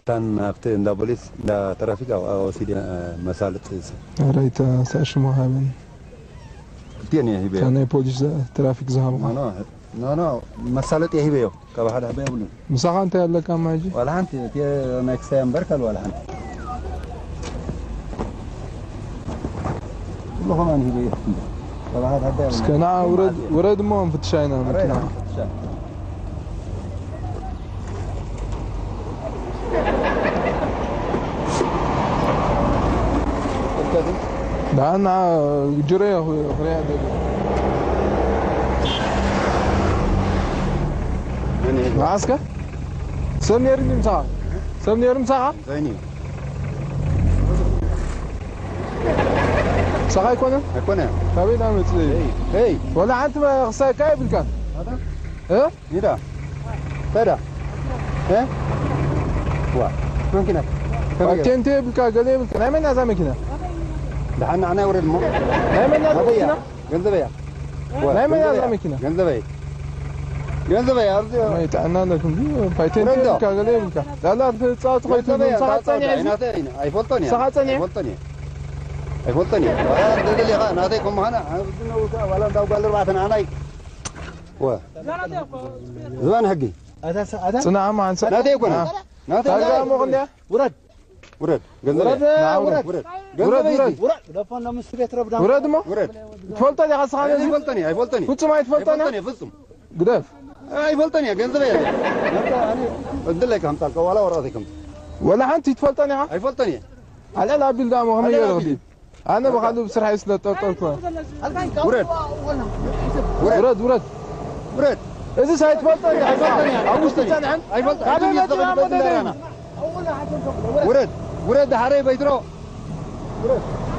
ታን ኣብቲ እንዳ ፖሊስ፣ እንዳ ትራፊክ ኣብኣ ወሲደ፣ መሳለጢ እዚ። ኧረ ኣይተ-፣ ስዕሽሞ ሃበኒ። ክልቲኤን እየ ሂበዮ። እታ ናይ ፖሊስ ትራፊክ ዝሃብኻ። ኖ፣ ኖ፣ ኖ፣ መሳለጢ እየ ሂበዮ። ካብ ሓደ ህበ የብሉን። ምሳኻ እንታይ ኣለካ እማ ሕጂ? ዋላ ሓንቲ፣ እቲ ናይ ክሳይ እምበር ካልእ ዋላ ሓንቲ። ኩሉ ከማን ሂበዮ። ካብ ሓደ ህበ የብሉን። እስከ ንዓ ውረድ፣ ውረድ እሞ ንፍትሻ ኢና መኪና። ደኣ ንዓ ጅረዮ ክሪኣ ደልየ። ንዓ እስከ። ሰብ ነይሩ ድዩ ምሳኻ? ሰብ ነይሩ ምሳኻ? ዘይኒ። ምሳኻ ኣይኮነን? ኣይኮነን። ካበይ ዳ መጽእ? ሄይ፣ ሄይ። ወላ ሓንቲ ክሳይካ የብልካን። ኣታ? እ? ኒዳ። ተዳ። እ? ዋ። ኮንኪና። ከመይ ገይሩ? ቴንቴ የብልካ፣ ገለ የብልካ። ናይ መን እያ እዛ መኪና? ደሓን ንዓና ይውረድ እሞ። ናይ መን እያ እዛ ናተይ እያ። መኪና? ገንዘበይ እያ። ዋ፣ ናይ መን እያ ገንዘበይ እዛ እያ። መኪና? ገንዘበይ። ገንዘበይ እያ። ኣብዚ ከመይ ጥዕና ኣለኩም ድዩ? ፋይ ቴንቴ ውረድ ዶ። የብልካ፣ ገለ የብልካ። ላላ ትጻወት ኾይቱ ገንዘበይ እያ። ምሳኻ ጸኒሐ እዚ? ናተይ እያ። ኣይፈልጦን እያ። ምሳኻ ጸኒሐ? ኣይፈልጦን እያ። ኣይፈልጦን እያ። ዋላ እንተደሊኻ ናተይ ከም ምዃና፣ ኣብዚ ነው ዋላ እንዳ ጓል ኣርባዕተ ንዓናይ። ዋ። ዝባን ሕጊ። ጽናዕ እማ ሓንሳብ። ናተይ ኣይኮነን። አ። ናተይ ታርጋ ኣይኮነን። እሞ ክንደያ? ውረድ። ውረድ። ገንዘብ ውረድ፣ እያ። ውረድ። ውረድ። ውረድ፣ ገንዘብ ውረድ። እያ። ውረድ። ግደፎ፣ እንዳ ምስ ቤት ረብዳ። ውረድ እሞ። ውረድ። ትፈልጦ ዲኻ ንስኻ ነዚ? ኣይፈልጦን እየ፣ ኣይፈልጦን እየ። ፍጹም ኣይትፈልጦን እያ? ኣይፈልጦን እየ፣ ፍጹም። ግደፍ። ኣይፈልጦን እየ፣ ገንዘብ እያ። ናታ ኣነ ዕድል ኣይካምጻልካ፣ ዋላ ወረቐት ኣይካምጻ። ወላ ሓንቲ ትፈልጦን ኢኻ? ኣይፈልጦን እየ። ኣልዕል ኣቢል ደኣ እሞ ከመይ ኣልዕል ገይሩ ኣቢል። ክዲ? ኣነ ብኻልእ ብስርሐይ ስለ ጠርጠርኩ። ውረድ። ውረድ። ውረድ፣ ውረድ። ውረድ። እዚ ሳይትፈልጦ እንዲ ኣይፈልጦን እየ። ኣብ ውሽጢ ኣይፈልጦን እየ። ጸንሐን። ኣይፈልጦን። ካብ ዕድል ቤት ይዘኽል ዘመን በዚ ወደ እንዳራና። ውረድ። ውረድ፣ ደሓረይ በይትሮ።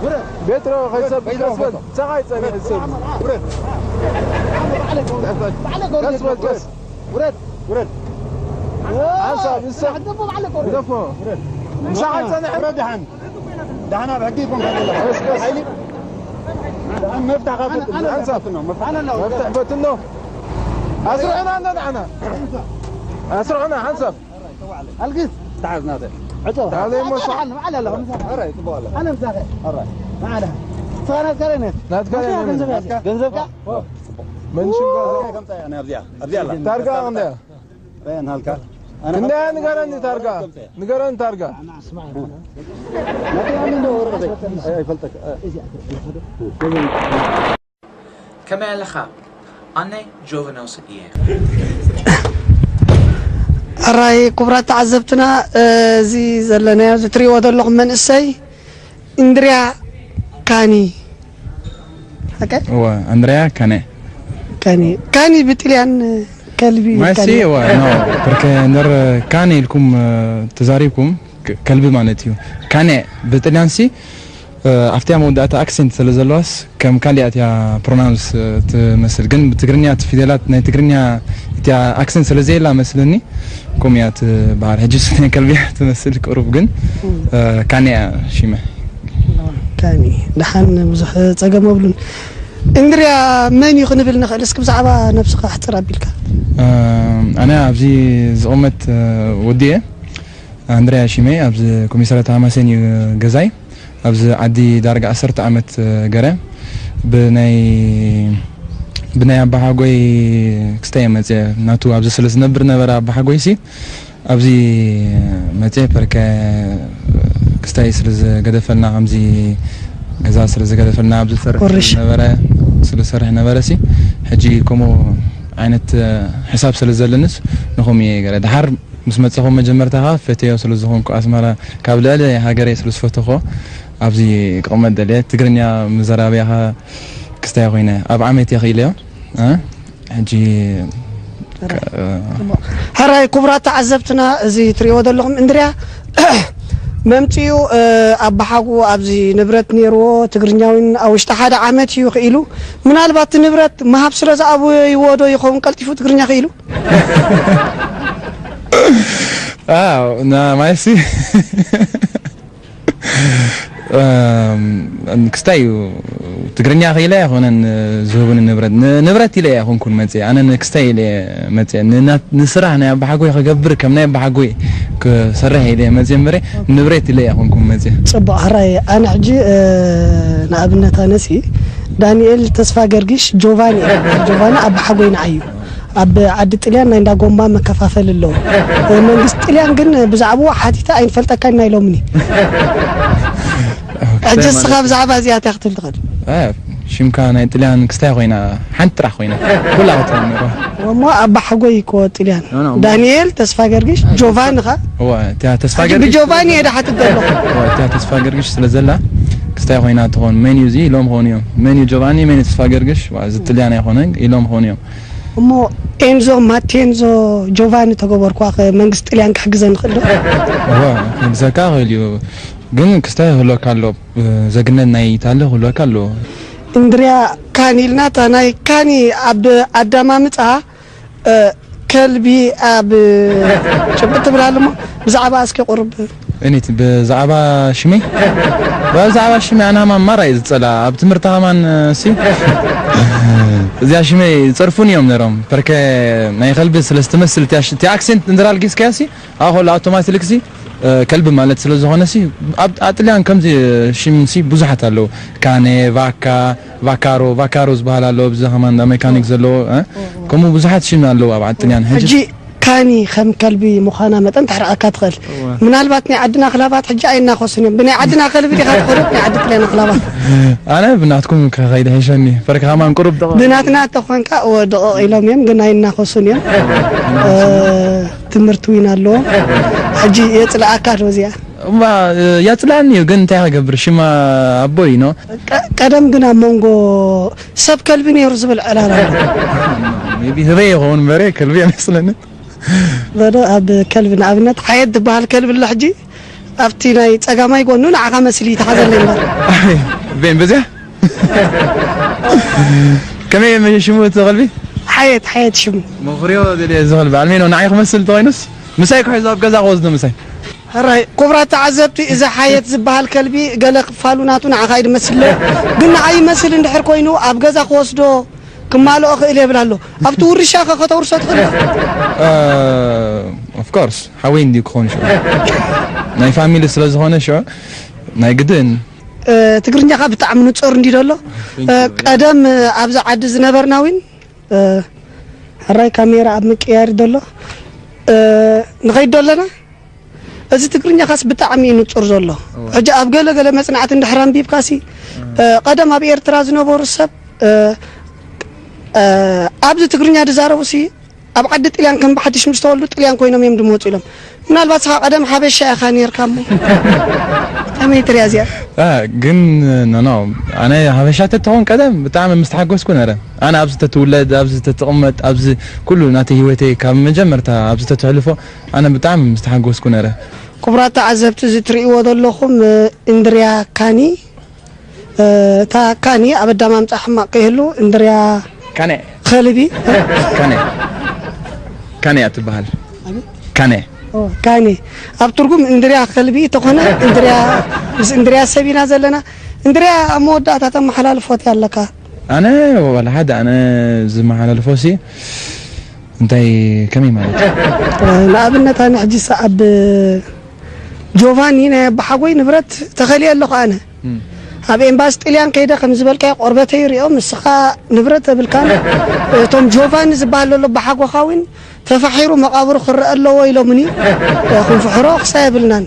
ውረድ። ቤትሮ ከይሰብ ቤትሮ ቀስ በል። ፈቶ። ሰኻይ ጸኒሕ ሰብ። ውረድ። ቀስ በል፣ ቀስ። ውረድ። ውረድ። ሓንሳብ፣ ንሳ። ግደፎ። ውረድ። ሰኻይ ጸኒሕ። ውረድ፣ ደሓን። ዳሕና ብሕጊ ይኮንካ ዘለኻ። ቀስ፣ ቀስ። ሓይሊ። ደሓን መፍታሕ ካብ ኣነ፣ ኣነ፣ ሓንሳብ። መፍታሕ ፈትኖ፣ መፍታሕ። ኣነ ኣለኹ። መፍትሕ ፈትኖ። ኣስርዑና እንዶ ንዓና። ኣስርዑና ሓንሳብ። ኣልግስ። ተሓዝ ናተ። ዕጾ። ተሓዘ እሞ ኣነ፣ ኣነ፣ ኣነ ኣለኹ፣ ምሳኻ። ኣረ፣ ጽቡቕ ኣለ። ኣነ ምሳኻ። ኣረ። ንዓና። ንስኻ ናትካ ደይ ነህ? ናትካ ደይ ነህ? ገንዘብ ያለ። ናትካ? ገንዘብካ? ኦ፣ ጽቡቕ። መንሽን ጋዛ። ከምጻ እያ፣ ኣብዚኣ፣ ኣብዚኣ ኣላ። ታርጋ ክንደያ? በያን ሃልካ። ኣነ ክንደያ ንገረኒ ታርጋ። ከምጻ እያ። ንገረኒ ታርጋ። ናተይ ኣነ እንዶ ወረቐተይ። ኣይ፣ ኣይፈልጠካ። ከመይ ኣለኻ? ኣነ ጆቨኖስ እየ። ሕራይ ክቡራት ተዓዘብትና፣ እዚ ዘለናዮ፣ እዚ ትሪእዎ ዘለኹም መንእሰይ እንድርያ ካኒ። ሓቀ? እወ፣ ኣንድርያ ካነ። ካኒ። ካኒ ብጥልያን ከልቢ ማሲ ይብሃል። እወ፣ no፣ porque እንድር ካኒ ኢልኩም፣ እ፣ ተዛሪብኩም፣ ከ-፣ ከልቢ ማለት እዩ። ካነ ብጥልያን ሲ፣ እ፣ ኣብቲያ መወዳእታ ኣክሴንት ስለ ዘለዋስ ከም ካሊኣ እቲያ ፕሮናውንስ፣ እ፣ ትመስል። ግን ብትግርኛ እቲ ፊደላት ናይ ትግርኛ እቲያ ኣክሰንት ስለ ዘየላ መስለኒ ከምኡ እያ ትበሃል። ሕጂ ስ ናይ ከልቢ እያ ትመስል ቅሩብ ግን፣ እ፣ ካነ እያ ሽመ። ካኒ። ደሓን ብዙሕ ጸገም የብሉን። እንድርያ መን እዩ ክንብል ንኽእል? እስኪ ብዛዕባ ነብስኻ ኣሕጽር ኣቢልካ። እ፣ ኣነ ኣብዚ ዝቕመጥ፣ እ፣ ወዲ እየ። ኣንድርያ ሽመይ ኣብዚ ኮሚሳርያት ሃማሴን እዩ ገዛይ። ኣብዚ ዓዲ ዳርጋ ዓሰርተ ዓመት ገረ። ብናይ፣ ብናይ ኣባሓጎይ ክስታይ እየ መፅየ። ናቱ ኣብዚ ስለ ዝነብር ነበረ ኣባሓጎይ ሲ። ኣብዚ መፅየ ፐርከ ክስታይ ስለ ዝገደፈልና፣ ከምዚ ገዛ ስለ ዝገደፈልና ኣብዚ ዝሰርሕ ወርሽ። ነበረ፣ ስለ ዝሰርሕ ነበረ ሲ። ሕጂ ከምኡ ዓይነት ሕሳብ ስለ ዘለንስ ንኸምኡ እየ ገረ። ደሓር ምስ መጻኹ መጀመርታ ከኣ ፈትዮ ስለ ዝኾንኩ ኣስመራ ካብ ልዕሊ ሃገረይ ስለ ዝፈተኹ ኣብዚ ክቕመጥ ደልየ። ትግርኛ ምዘራብያ ከኣ ክስታይ ኮይነ ኣብ ዓመት እየ ክኢለዮ። እ? ሕጂ ሕራይ ክቡራት ተዓዘብትና እዚ ትሪእዎ ዘለኹም እንድርያ መምፅኡ፣ እ፣ ኣባሓጉ ኣብዚ ንብረት ነይርዎ ትግርኛ እውን ኣብ ውሽጢ ሓደ ዓመት እዩ ክኢሉ። ምናልባት እቲ ንብረት ምሃብ ስለ ዝኣበይዎ ዶ ይኸውን ቀልጢፉ ትግርኛ ክኢሉ? Ah, na, mas sim. Ahm, ክስታይ እዩ ትግርኛ ክኢለ ኣይኮነን ዝህቡኒ ንብረት። ንብረት ኢለ ኣይኮንኩን መፅየ። ኣነ ንክስታይ ኢለ መፅየ። ንስራሕ ናይ ኣባሓጎይ ክገብር፣ ከም ናይ ኣባሓጎይ ክሰርሕ ኢለ መፅየ እምበረ ንብረት ኢለ ኣይኮንኩን መፅየ። ፅቡቕ ሕራይ። ኣነ ሕጂ ንኣብነት ኣነሲ ዳንኤል ተስፋ ገርግሽ ጆቫኒ፣ ጆቫኒ ኣባሓጎይ ንዓዩ ኣብ ዓዲ ጥልያን ናይ እንዳ ጎማ መከፋፈሊ ኣለዎ። መንግስቲ ጥልያን ግን ብዛዕባኡ ሓቲተ ኣይንፈልጠካን ናይ ሎምኒ። ሕጂ እስኻ ብዛዕባ እዚኣ እንታይ ክትብል ትኽእል? ሽምካ ናይ ጥልያን ክስታይ ኮይና ሓንቲ ጥራሕ ኮይና ኩላ ክትኮን ነይርዋ። እሞ ኣባሓጎይ እኮ ጥልያን። ዳንኤል ተስፋ ገርግሽ ጆቫኒ ኻ? እዋ እቲያ ተስፋ ገርግሽ ብጆቫኒ እየ ድሓትት ዘለኹ። እዋ እቲያ ተስፋ ገርግሽ ስለ ዘላ ክስታይ ኮይና ትኾን። መን እዩ እዚ ኢሎም ኾኑ እዮም። መን እዩ ጆቫኒ፣ መን እዩ ተስፋ ገርግሽ? እዚ ጥልያን ኣይኮነን ኢሎም ኾኑ እዮም። እሞ ኤንዞ ማቴንዞ ጆቫኒ ተገበርኳ መንግስቲ ጥልያን ክሕግዘ ንኽእል ዶ? እዋ ክሕግዘካ ክእል እዩ። ግን ክስታይ ክህልወካ ኣሎ። ዘግነት ናይ ኢታሊ ክህልወካ ኣሎ። እንድርያ ካኒ ኢልና እታ ናይ ካኒ ኣብ ኣዳማምፃ ከልቢ ኣብ ጭብጥ ትብል ኣለሞ ብዛዕባ እስኪ ቁርብ እኒት ብዛዕባ ሽመይ ብዛዕባ ሽመይ ኣናማ ማራ እዩ ዝፀላ ኣብ ትምህርቲ ከማን ሲ እዚኣ ሽመይ ይፀርፉን እዮም ነሮም ፐርከ ናይ ከልቢ ስለ ዝትመስል እቲ ኣክሴንት እንድራልጊስካያ ሲ ኣኸሉ ኣውቶማቲክ ሲ ከልቢ ማለት ስለ ዝኾነ ሲ ኣብ ኣጥልያን ከምዚ ሽም ሲ ብዙሓት ኣለዉ ካነ ቫካ ቫካሮ ቫካሮ ዝበሃል ኣሎ ብዚ ከማን እንዳ ሜካኒክ ዘለዎ ከምኡ ብዙሓት ሽም ኣለዉ ኣብ ኣጥልያን ሕጂ ካኒ ከም ከልቢ ምዃና መጠን ተሕርቐካ ትኽእል ምናልባት ናይ ዓድና ክላባት ሕጂ ኣይናኸሱን እዮም ብናይ ዓድና ከልቢ ዲኻ ትኸዶ ናይ ዓዲ ጥልያን ክላባት ኣነ ብናትኩም ከኸይደ ሄሸኒ ፈርካ ከማን ቁሩብ ደቕ ብናትና ተኾንካ እወ ደቐቕ ኢሎም እዮም ግን ኣይናኸሱን እዮም ትምህርቲ ዊን ኣለዎ ሕጂ የፅልኣካ ዶ እዚኣ እማ ያፅላኒ እዩ ግን እንታይ ክገብር ሽማ ኣቦ እዩ ኖ ቀደም ግን ኣብ መንጎ ሰብ ከልቢ ነይሩ ዝብል ዕላል ኣሎ ቢ ህበይ ይኸውን በረ ከልቢ ኣይመስለኒ በዶ ኣብ ከልቢ ንኣብነት ሓየት ዝበሃል ከልቢ ኣሎ ሕጂ ኣብቲ ናይ ፀጋማይ ጎኑ ንዓኻ መስሊ ተሓዘለይ እምበር ቤን በዚያ ከመይ ሽሙ እቲ ከልቢ ሓየት ሓየት ሽሙ መኽርዮ ደልየ እዚ ከልቢ ኣልሜኖ ንዓይ ክመስል ተኮይኑስ ምሳይ ክሕዞ ኣብ ገዛ ክወስዶ ምሳይ ሕራይ ክቡራት ተዓዘብቲ እዚ ሓየት ዝበሃል ከልቢ ገለ ክፋሉ ናቱ ንዓኻ እዩ ዝመስል ግን ንዓይ ይመስል እንድሕር ኮይኑ ኣብ ገዛ ክወስዶ ክማልኦ ክእል የብል ኣሎ ኣብቲ ውርሻ ከ ከተውርሶ ትኽእል of course ሓወይ እንዲ ክኾን ሽዑ ናይ ፋሚሊ ስለ ዝኾነ ሽዑ ናይ ግድን ትግርኛኻ ብጣዕሚ ንፁር እንዲ ደሎ ቀደም ኣብዚ ዓዲ ዝነበርና እውን ሕራይ ካሜራ ኣብ ምቅያር ደሎ ንኸይድ ዶ ኣለና እዚ ትግርኛኻስ ብጣዕሚ እዩ ንፁር ዘሎ ሕጂ ኣብ ገለ ገለ መፅናዕቲ እንድሕር ኣንቢብካሲ ቀደም ኣብ ኤርትራ ዝነበሩ ሰብ ኣብዚ ትግርኛ ዝዛረቡ ሲ ኣብ ዓዲ ጥልያን ከም ብሓድሽ ምስ ተወልዱ ጥልያን ኮይኖም እዮም ዝመፁ ኢሎም ምናልባት ስኻ ቀደም ሓበሻ ኢኻ ነርካ እሞ ከመይ ትሪያ እዚኣ ግን ኖኖ ኣነ ሓበሻ ተትኾን ቀደም ብጣዕሚ ምስ ተሓጎስኩ ነረ ኣነ ኣብዚ ተትውለድ ኣብዚ ተትቕመጥ ኣብዚ ኩሉ ናተይ ህይወተይ ካብ መጀመርታ ኣብዚ ተትሕልፎ ኣነ ብጣዕሚ ምስ ተሓጎስኩ ነረ ክቡራት ተዓዘብቲ እዚ ትርእይዎ ዘለኹም እንድርያ ካኒ እታ ካኒ ኣብ ኣዳማምፃ ሕማቕ ከይህሉ እንድርያ ካነ ከልቢ ካነ ካነ እያ ትበሃል ካነ ካኒ ኣብ ትርጉም እንድርያ ከልቢ ተኾነ እንድርያ ምስ እንድርያ ሰብ ኢና ዘለና እንድርያ ኣብ መወዳእታ ተመሓላልፎት ኣለካ ኣነ ዋላ ሓደ ኣነ ዝመሓላልፎ ሲ እንታይ ከመይ ማለት ንኣብነት ኣነ ሕጂ ኣብ ጆቫኒ ናይ ኣባሓጎይ ንብረት ተኸልየ ኣለኹ ኣነ ኣብ ኤምባሲ ጥልያን ከይደ ከም ዝበልካዮ ቆርበተይ ሪኦም ንስኻ ንብረት የብልካን እቶም ጆቫኒ ዝበሃል ዘሎ ኣባሓጎኻ እውን ተፋሒሩ መቓብሩ ክረአ ኣለዎ ኢሎምኒ ክንፍሕሮ ክሳ የብልናን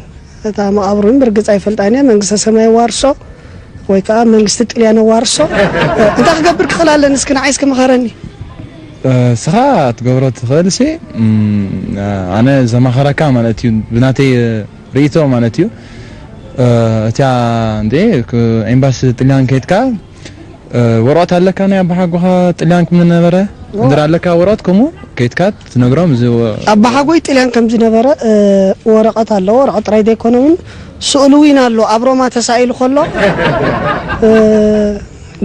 እታ መቓብሩ እውን ብርግፅ ኣይፈልጣን እየ መንግስተ ሰማይ ዋርሶ ወይ ከዓ መንግስቲ ጥልያን ዋርሶ እንታይ ክገብር ክኽእል ኣለኒ እስኪ ንዓይ እስኪ ምኸረኒ ስኻ ትገብሮ ትኽእል ሲ ኣነ ዘማኸረካ ማለት እዩ ብናተይ ርእቶ ማለት እዩ እቲያ እንዴ ኤምባሲ ጥልያን ከይድካ ወረቐት ኣለካ ናይ ኣባሓጎኻ ጥልያን ከም ዝነበረ እንድር ኣለካ ወረቐት ከምኡ ከይድካ ትነግሮም እዚ ኣባሓጎይ ጥልያን ከም ዝነበረ ወረቐት ኣለዎ ወረቐት ጥራይ ዘይኮነ እውን ስእሉ እውን ኣሎ ኣብ ሮማ ተሳኢሉ ከሎ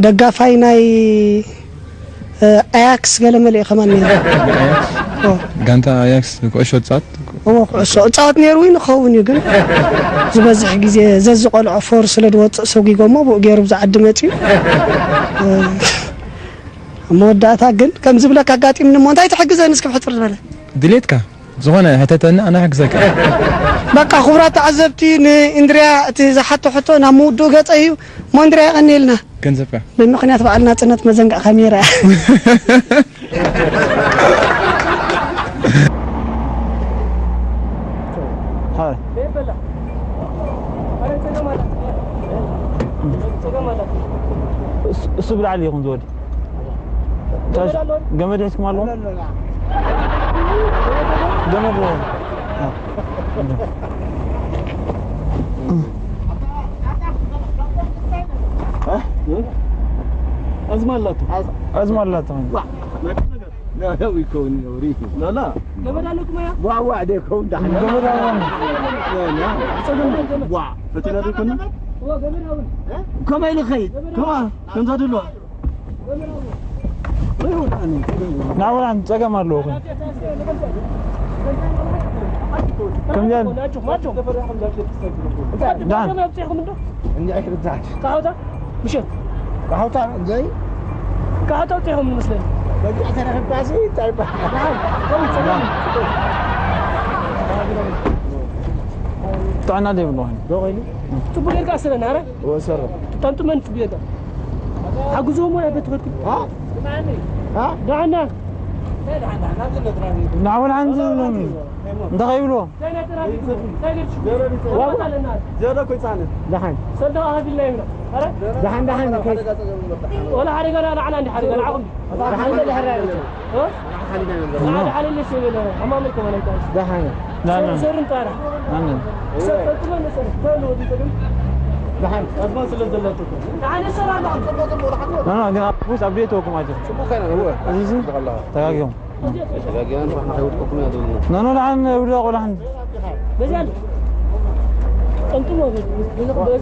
ደጋፋይ ናይ ኣያክስ ገለ መለ ከማን ነይሩ ጋንታ ኣያክስ ኩዕሾ ትጻወት? እዎ ኩዕሾ እጻወት ነይሩ እዩ ንኸውን እዩ ግን ዝበዝሕ ግዜ ዘዚ ቆልዖ ፎር ስለ ዝወፅእ ሰጒጎሞ ብኡ ገይሩ ብዛ ዓዲ መፅዩ ኣብ መወዳእታ ግን ከም ዝብለካ ኣጋጢምኒ እሞ እንታይ ትሕግዘኒ እስኪ ብሕፅር ዝበለ ድሌትካ ዝኾነ ሕተተኒ ኣነ ሕግዘካ። በቃ ክቡራት ተዓዘብቲ ንእንድርያ እቲ ዝሓቶ ሕቶ ናብ ምውድኡ ገፀ እዩ እሞ እንድርያ የቐንየልና ገንዘብካ ብምኽንያት በዓል ናፅነት መዘንጋዕ ካሜራ እሱ ብላዕሊ ይኹን ዝወዲ ገመድ ሒዝኩም ኣለዎ ገመድ ኣዝማ ኣላቶ ኣዝማ ኣላቶ ላላ ገመድ ኣለኩም እያ ዋዋ ደከው እንዳሕና ገመድ ኣለዎም ዋ ፈቲና ደኮን ከመይ ልኸይድ ከማ ከምዛ ደሎ ናብራን ፀገም ኣለዎ ኮይኑ ከምዚኣን ዳን ካውታ ምሸት ካውታ ዘይ ካውታ ውፅኢኹም ይመስለኒ በጊዕ ተረኽብካሲ እንታይ ይበሃል ጥዕና ዘይብሉ ኮይኑ ጽቡቅ ጌርካ ኣስረና ኣረ ወሰረ ጠምጥመን ጽቡቅ ጌርካ ሓግዝዎም ወይ ቤት ትምህርቲ ዳዕና ናብን ሓንቲ እንታይ ከይብልዎ ዘረ ኮይፃነ ደሓን ሰልዳ ኣሃቢልና ይብላ ኣረ ደሓን ደሓን ወላ ሓደጋ ንዓና እንዲ ሓደጋ ንዓኹም ተጋጊዮም ኖ ኖ ደሓን ብላ ቆልዓ ሓንቲ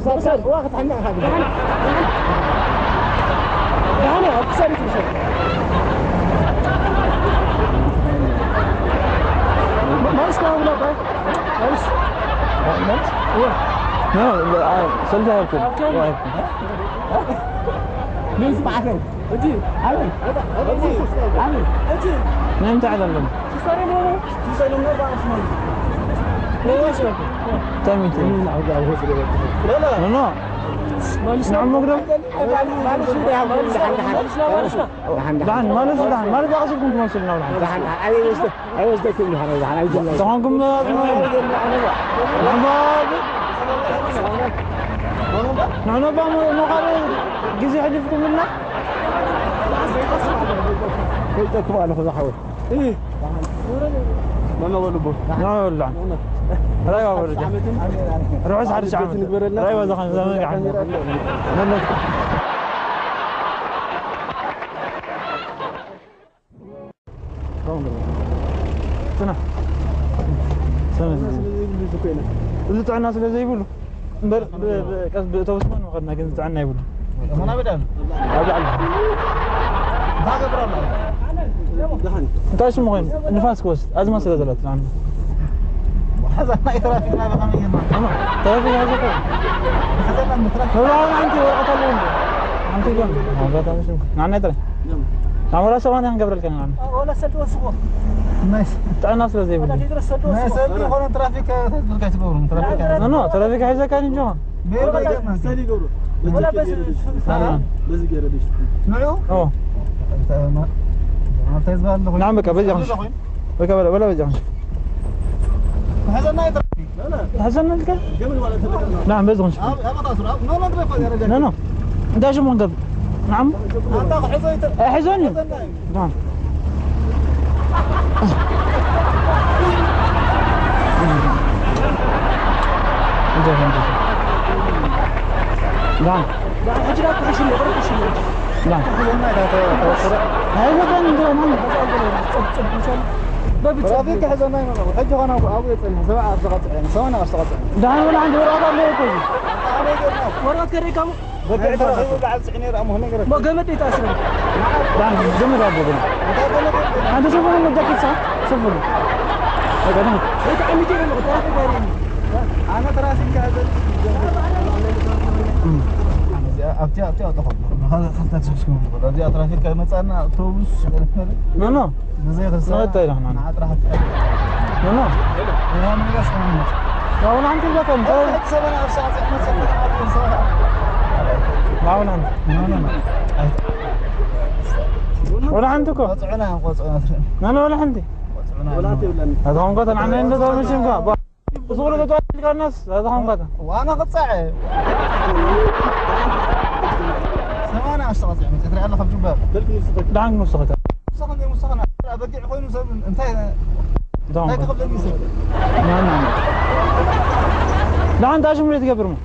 ሰልሳ ያልኩ ናይ ምንታይ ዓለም ደሞ ተሚት ኖ ንዕሞ ግደም ደሓን ማለት ደሓን ማለት ኣቕሲልኩም ትመስልና ደሓን ዝኾንኩም ንሕኖ ባ ንኻልእ ግዜ ሕሊፍኩምልና ከይጠኩም ኣለኹ ዝሓወይ መመበልቦ ናበላ ራይዋ ወረጃ ርሑስ ሓድሽ ዓመት ራይዋ ዝኾነ ዘመን ይዓምር እዚ ጥዕና ስለ ዘይብሉ እምበር ብእቶብስማ ንኸድና ግን ጥዕና ይብሉ ኣብ ላዕሊ እንታይ ስሙ ኮይኑ ንፋስ ክወስድ ኣዝማ ስለ ዘለት ትራፊክ ሓዘ መብራህን ሓንቲ ወረቐት ኣለዎ እንዶ ሓንቲ ጓል ማውጋታ ምሽ ንዓና ጥራይ ናሞራ ሰማንያ ክንገብረልካ ንዓና ወላ ሰብ ትወስዎ ጥዕና ስለ ዘይብሉ ቴድሮስ ሰብ ትወስዎ ሰብ ይኾነ ትራፊክ ትዝልካ ትገብሩ ትራፊክ ኖ ትራፊክ ሓይዘካ እንጂ ሰሊ ገብሩ ወላ በዚ በዚ ገይረ ደሽ ንዑ ናም በቃ በዚ ኹን በቃ በላ በላ በዚ ኹን ተሐዘና ልካ ናም በዚ ኹን ኖ ኖ እንታይ ሽሙ ክንገብ ናም ሕዞኒ ትራፊክ ሕዘና ይመጣ ሕጂ ኾነ ኣብኡ የፅንሕ ሰብዓ ኣብ ዝቐፅዐ ሰማና ኣብ ዝተቐፅዐ ዳን ወላ ሓንቲ ወረቐት ኣለዎ እኮ ወረቐት ከሪእካ በብዕ ተረኺቡ በዓል ፅዒ ነይሩ ኣሞ ነገረ ሞ ገመድ ይተኣስረ ዳን ገመድ ኣቦ ግን ሓደ ሰብ ሆነ መጃ ኪሳ ስፍሩ። በቃ፣ ደህና። ወይ ተዓሚቴ ነው፣ ተራፊ ጋር ነው። ኣነ ትራፊክ ጋር ዘ-፣ እም። እዚኣ ኣብቲ፣ ኣብቲ ኣውጥኾ። ብኻልእ ክልተ ተሰብስቦም። እዚኣ ትራፊክ ከይመጻና ኣውቶቡስ ገለ ገለ። ኖ፣ ኖ። ብዘይ ርሳ-፣ ኖ፣ እንታይ ኢልና? ንዓ ጥራሕ ኣትያ። ኖ፣ ኖ። ያ ምን ይመስላል? ያው፣ ንዓንቲ ዘፈን፣ እንታይ? ሰበን ኣብ ሰዓት መጸና። ያው፣ ንዓንቲ። ኖ፣ ኖ፣ ኖ። ኣይ። ወላ ሓንቲ እኮ። ቆጽዑና፣ ቆጽዑና። ኖ፣ ኖ፣ ወላ ሓንቲ። ቆጽዑና። ወላ ትብለን። ኣታ ኾንካ ተናዕና እንደ ተመሽንካ። ባ-፣ እሱ ኹሉ ተጠዋልካናስ፣ ኣታ ኾንካ። ዋና ቅጻዕ። ሰማንያ ኣሽተቐጺዕ መጽእ ትርኢ ኣለኻ፣ ጁባር። ደሓን ንስኻ። ንስኻ፣ ንስኻ። በጊዕ ኮይኑ ሰብ እንታይ፣ እንታይ እንታይ ኾንካ? ትኽብለኒ ሰብ? ና፣ ና፣ ና። ደሓን እንታይ ሽሙ ትገብር እሞ?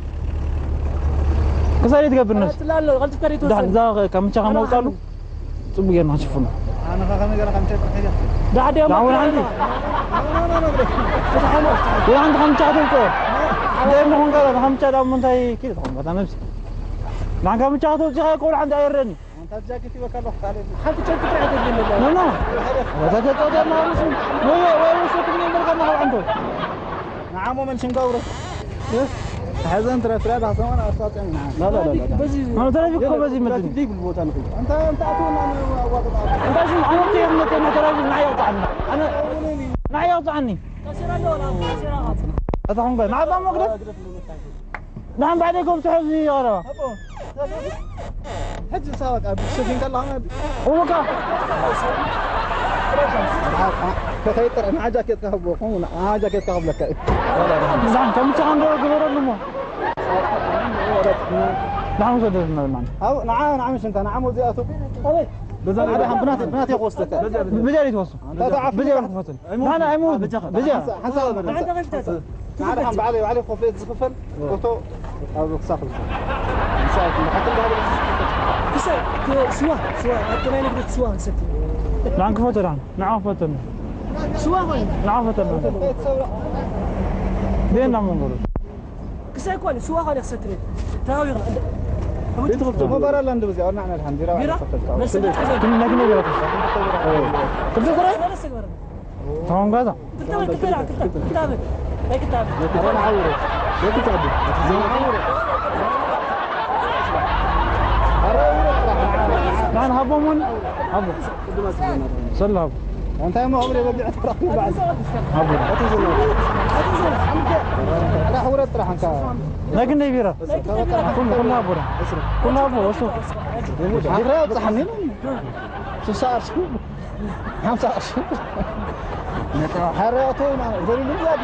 ክሳይ ትገብር ነስ? ቀጽላ ኣሎ፣ ቀልጥፍ ከሪቱ ደሓን፣ ወሰን። እዛ ካብ ምቻኻ መውጻሉ? ጽቡቅ ጌርና ክንሽፍኖ። ኣነ ከ ከመይ ገይረ ከም ሸይጥ ከይደ? ዳዕዲ ኣብ ዳዕውን ኣንቲ። ፍትሓ ነው። ወላ ሓንቲ ከምቻ ክትውጽኦ። ደም ኹን ገለ ከምቻ ዳሞ እንታይ ኪድ ትኾን? በጣም ነብሲ። ናን ከምቻ ክትውጽኦ እኮ ወላ ሓንቲ ኣይረኒ። ኣንታ ጃኬት ይበካ ኣለኹ፣ ካልእ ሓንቲ ጨርቂ ጥራሕ ተብለኒ። ኖ፣ ኖ። ወታ ተጠደ ማለት ነው። ወይ፣ ወይ፣ ወይ፣ ሰክም ነበር ከና ሀብ አንተ። ንዓሞ መን ሽንጋውረ? እ? ተሓዘን ትረፍራ ዳሰማን ኣስዋጽን። ላ፣ ላ፣ ላ፣ ላ። በዚ ማለት ትራፊክ እኮ በዚ ምንድን ነው? ትራፊክ ዘይብሉ ቦታ ንኸይድ። ኣንታ፣ ኣንታ ኣትወና ንዋጥጣ። ኣንታ ሽም ኣነ እኮ የምነት እና ትራፊክ ንዓይ ኣውጣዕና። ኣነ ንዓይ ኣውጣዕኒ። ታሴራ ኣለዎ፣ ታሴራ። ኣታ ኹን በል። ንዓባ መቅደስ? ንዓም ባዕደይ ከብትሖ እዚ ይቐረባ። ኣቦ፣ ሕጂ ንሳ በቃ ብሸፊን ከለኻ ማለት እዩ። እወ፣ ከ-፣ ከኸይድ ጥራይ ንዓ ጃኬት ክህቦ፣ ከምኡ ንዓ ጃኬት ክህብለካ እዩ። ብዛዕባ ከምኡ ቻኻ እንዶ ግበረሉ እሞ። ንዓ ውሰደልና ማለት። ኣው፣ ንዓ፣ ንዓ ምሽ እንተ፣ ንዓ ሞዚ ኣቶ። ኣበይ? በዛ ንዓ ደሓን ብናተይ፣ ብናተይ ክወስደካ። ብጃ ይትወስዱ። ኣንታ ተዓፍ። ብጃ ክፈትን። ኣይሞት። ንዓና ኣይሞት። በጃ። በጃ። ሓንሳ፣ ሓንሳ በል። ንዓ ደሓን ባዕለይ፣ ባዕለይ ኮፍየት ዝኽፈል። ፎቶ ኣብ ክሳብ ዝሳብ። ንሳብ ንሓክም ዳህል። ክሰ-፣ ክ-፣ ስዋ፣ ስዋ፣ ኣብቲ ናይ ንግዲ ስዋ ንሰቲ። ዳን ክፈቶ ዳን፣ ንዓ ክፈቶ። ስዋ ኾይ። ንዓ ክፈቶ። ቤና መንጎሎ። ክሰ ኮን፣ ስዋ ኾን ክሰትሪ። ታዊ። ቤት ኽፍቶ። ሞባይል ኣላ እንደ በዚያ፣ ወና ዓና ኣልሓምዱሊላህ። ቢራ? ክፍቶ። መስል። ክም ነግነ ቢራ። ክፍቶ። ሰለስተ ግበር። ታውን ጋዛ። ክልተ በል፣ ክልተ በል፣ ክልተ በል፣ ክልተ በል። ናይ ክልተ በል። ናን ሃቦ ሞን? ሃቦ። ሰላ ሃቦ። እንታይ እሞ እብሬ በጊዕ ተራኺቡ በዓል። ሃቦ። እቲ ዝነበረ። ጥራሕ ውረድ ጥራሕ እንካ። ናይ ክንደይ ቢራ? ኩሉ፣ ኩሉ ሃቦ ዳ። ኩሉ ሃቦ፣ ወስዶ። ኣኽራ ኣብጽሓኒ። ስሳ ኣርሱ። ሓምሳ ቅርሺ። ነጥራ። ሓረ ኣቶ ኢና ዘሪሉ ብዛዲ።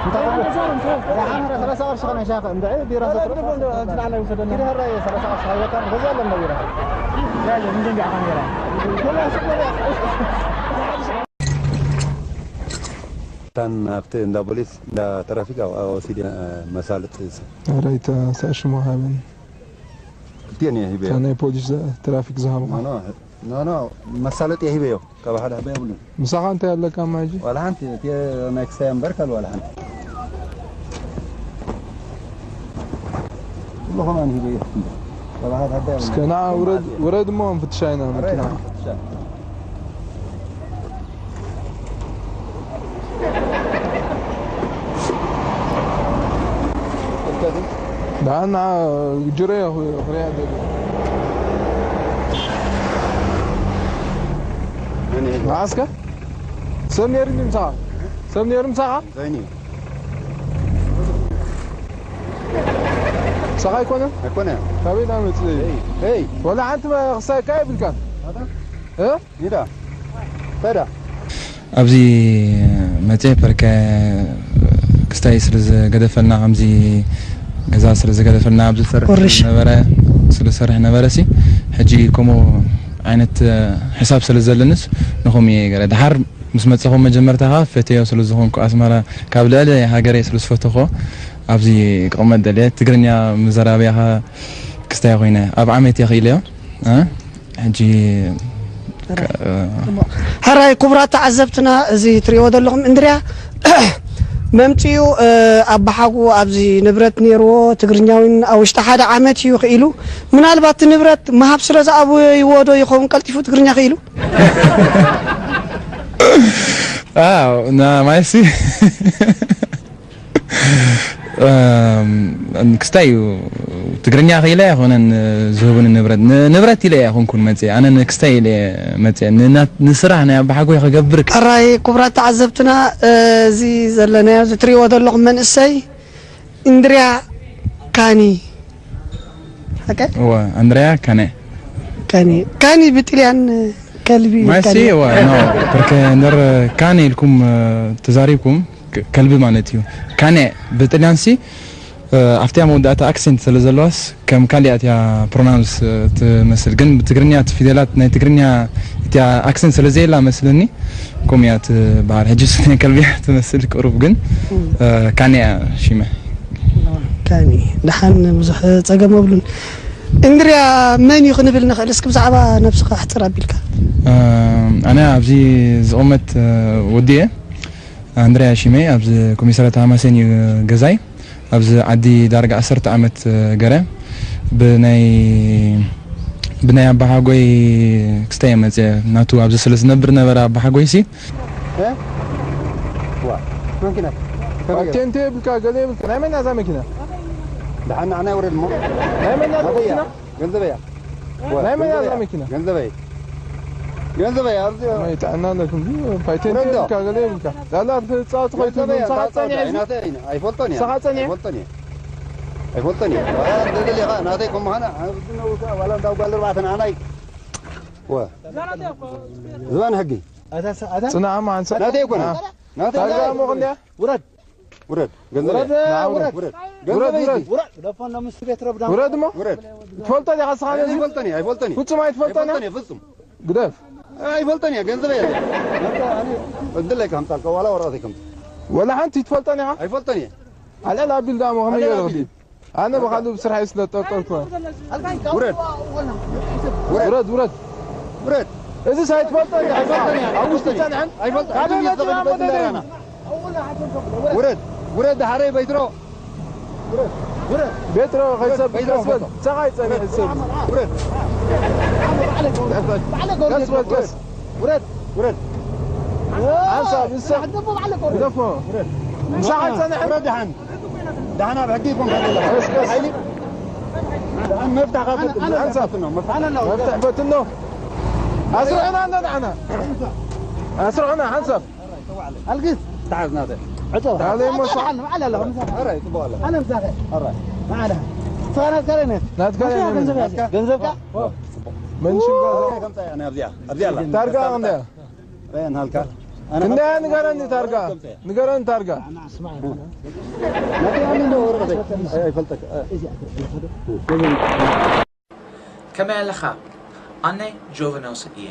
እንታይ? ደሓን ሰላሳ ቅርሺ ከነ ሻኸ እንደ ቢራ ሰጥሮ። ኪድ ሀራ ሰላሳ ቅርሺ ሃይወታ ገዛ ለና ቢራ። ያለ ምንድን ቢያ ካሜራ። ታን ኣብቲ እንዳ ፖሊስ እንዳ ትራፊክ ኣብ፣ ኣብ ወሲድ መሳለጥ። ራይታ ሳሽሞ ሃበን። ክልቲኤን እየ ሂበዮ። እታ ናይ ፖሊስ ትራፊክ ዝሃብካ? ኖ፣ ኖ፣ ኖ፣ ኖ፣ መሳለጢ እየ ሂበዮ። ካብ ሓደ ሕበ የብሉን። ምሳኻ እንታይ ኣለካ እማ ሕጂ? ዋላ ሓንቲ፣ እቲ ናይ ክሳይ እምበር ካልእ ዋላ ሓንቲ። ኩሉ ኸማን ሂበዮ። ካብ ሓደ ሕበ የብሉን። እስከ ንዓ ውረድ፣ ውረድ እሞ ንፍትሻ ኢና ኣረ፣ መኪና። ፍትሻ። ደሓን ንዓ ጅረዮ ክሪኣ ደልየ። መን እዩ? ንዓ እስከ ሰብ ነይሩ እንዲ ምሳኻ? ሰብ ነይሩ ምሳኻ? ዘይኒ። ምሳኻ ኣይኮነን? ኣይኮነን። ካበይ ዳ መጽእ? ሄይ፣ ሄይ። ወላ ሓንቲ ክሳይካ የብልካን። ኣታ? እ? ይዳ። ፈዳ። ኣብዚ መጽየ ፐርከ ክስታይ ስለ ዝገደፈልና፣ ከምዚ ገዛ ስለ ዝገደፈልና፣ ኣብዚ ዝሰርሕ ወርሽ። ነበረ፣ ስለ ዝሰርሕ ነበረ ሲ፣ ሕጂ ከምኡ ዓይነት ሕሳብ ስለ ዘለንስ ንኹም እየ ገለ። ድሓር ምስ መጸኹም መጀመርታ ኸኣ ፈትዮ ስለ ዝኾንኩ ኣስመራ ካብ ልዕሊ ሃገረይ ስለ ዝፈተኹ ኣብዚ ክቕመጥ ደልየ። ትግርኛ ምዘራብያ ኸኣ ክስታይ ኮይነ ኣብ ዓመት እየ ክኢለዮ። እ? ሕጂ፣ ሕራይ ክቡራት ተዓዘብትና፣ እዚ ትሪእዎ ዘለኹም እንድርያ መምፅኡ ኣባሓጉ ኣብዚ ንብረት ነይርዎ ትግርኛ እውን ኣብ ውሽጢ ሓደ ዓመት እዩ ክኢሉ። ምናልባት እቲ ንብረት ምሃብ ስለ ዝኣበይዎ ዶ ይኸውን ቀልጢፉ ትግርኛ ክኢሉ? ማይሲ ክስታይ እዩ። ትግርኛ ክኢለ ኣይኮነን ዝህቡኒ ንብረት ንብረት ኢለ ኣይኮንኩን መፅየ ኣነ ንክስታይ ኢለ መፅየ ንስራሕ ናይ ኣባሓጎይ ክገብር። ሕራይ ክቡራት ተዓዘብትና፣ እዚ ዘለናዮ እዚ ትሪእዎ ዘለኹም መንእሰይ እንድርያ ካኒ። እወ ኣንድርያ ካነ። ካኒ ካኒ ብጥልያን ከልቢ። ማይሲ እወ ኖ ፐርከ ንር ካነ ኢልኩም ተዛሪብኩም ከልቢ ማለት እዩ። ካነ ብጥልያን ሲ ኣብቲያ መወዳእታ ኣክሰንት ስለ ዘለዋስ ከም ካሊኣ እቲያ ፕሮናውንስ ትመስል ግን ብትግርኛ እቲ ፊደላት ናይ ትግርኛ እቲያ ኣክሰንት ስለ ዘየላ መስለኒ ከምኡ እያ ትበሃል ሕጂ ስነ ከልቢ እያ ትመስል ቅሩብ ግን ካነ እያ ሽመ ካኒ ደሓን ብዙሕ ፀገም ኣብሉን እንድርያ መን እዩ ክንብል ንኽእል እስኪ ብዛዕባ ነብስኻ ኣሕፅር ኣቢልካ ኣነ ኣብዚ ዝቕመጥ ወዲ እየ ኣንድርያ ሽመይ ኣብዚ ኮሚሰረት ሃማሴን እዩ ገዛይ ኣብዚ ዓዲ ዳርጋ ዓሰርተ ዓመት ገረ ብናይ ብናይ ኣባሓጎይ ክስታይ መፅአ ናቱ ኣብዚ ስለ ዝነብር ነበረ ኣባሓጎይ ሲ ቴንቴ ብልካ ገለ ብልካ ናይ መን እዛ መኪና ደሓን ንዓና ይውረድ እሞ ናይ መን እዛ መኪና ገንዘበያ ናይ መን እዛ መኪና ገንዘበይ ገንዘበይ ኣብዚ ጥዕና ኣለኩም ፓይቴንቴ ብልካ ገለ ብልካ ዳላ ትፃወት ኮይቱ ሳሓፀኒ ኣይፈልጦን እየ ኣይፈልጦን እየ ኣይፈልጦን እየ ኣይፈልጦን እየ። ደለሊኻ ናተይ ከም ምዃና ዋላ እንዳ ጓል ኣርባዕተ ንዓናይ ዝባን ሕጊ ጽናዕ እማ ሓንሳእ ናተይ ኣይኮነ ናተይ ታጋ እሞ ክንድያ ውረድ ውረድ ገንዘብ ውረድ ውረድ ውረድ ውረድ ውረድ ውረድ ውረድ ውረድ ውረድ እሞ ውረድ ትፈልጦ ዲኻ ስኻ ነዚ ይፈልጠኒ ኣይፈልጠኒ ፍጹም ኣይትፈልጠኒ ኣይፈልጠኒ ፍጹም ግደፍ ኣይፈልጠኒ ገንዘብ እየ እድለይ ከምጻልካ ዋላ ወረቐተይ ከምጻ ወላ ሓንቲ ትፈልጠኒ ኢኻ ኣይፈልጠኒ ኣልዕል ኣቢል ደኣ ሞ ከመይ ገይሩ ክዲ ኣነ ብኻልእ ብስራሕ እዩ ስለ ጠርጠርኩ ውረድ ውረድ ውረድ ውረድ እዚ ሳይትፈልጦ እዩ ሓንሳ ኣብ ውሽጢ ጸንሐን ካበይ መጺና እሞ ደደና ውረድ ውረድ ድሓረይ በይትሮ ቤትሮ ከይሰብ ቀስ በል ሰቓይ ጸኒሕ ሰብ ውረድ ቀስ በል ቀስ ውረድ ውረድ ሓንሳብ ንሰብ ግደፎ ምሳኻ ይጸንሕ ውረድ ድሓን ዳሕና ብሕጊ ይኮንካ ዘለኻ ሓይሊ ዳሕን መፍታሕ ካብ ሓንሳብ መፍትሕ ፈትኖ ኣስርዑና እንዶ ዳሕና ኣስርዑና ሓንሳብ ኣልግስ ተሓዝ ናተ ዕጾ ተሓዘ እሞ እሷ ኣረ ጽቡቕ ኣለ ኣነ ምሳኸ ኣረ ማዓላ ስኻ ናትካ ነ ናትካ ነ ገንዘብ ገንዘብካ መንሽን ጋዛ ከምጻ እያ ኣብዚኣ ኣብዚኣ ኣላ ታርጋ እንደ ክንደያ ንገረኒ ታርጋ ንገረኒ ታርጋ ከመይ ኣለኻ? ኣነ ጆቨኖስ እየ።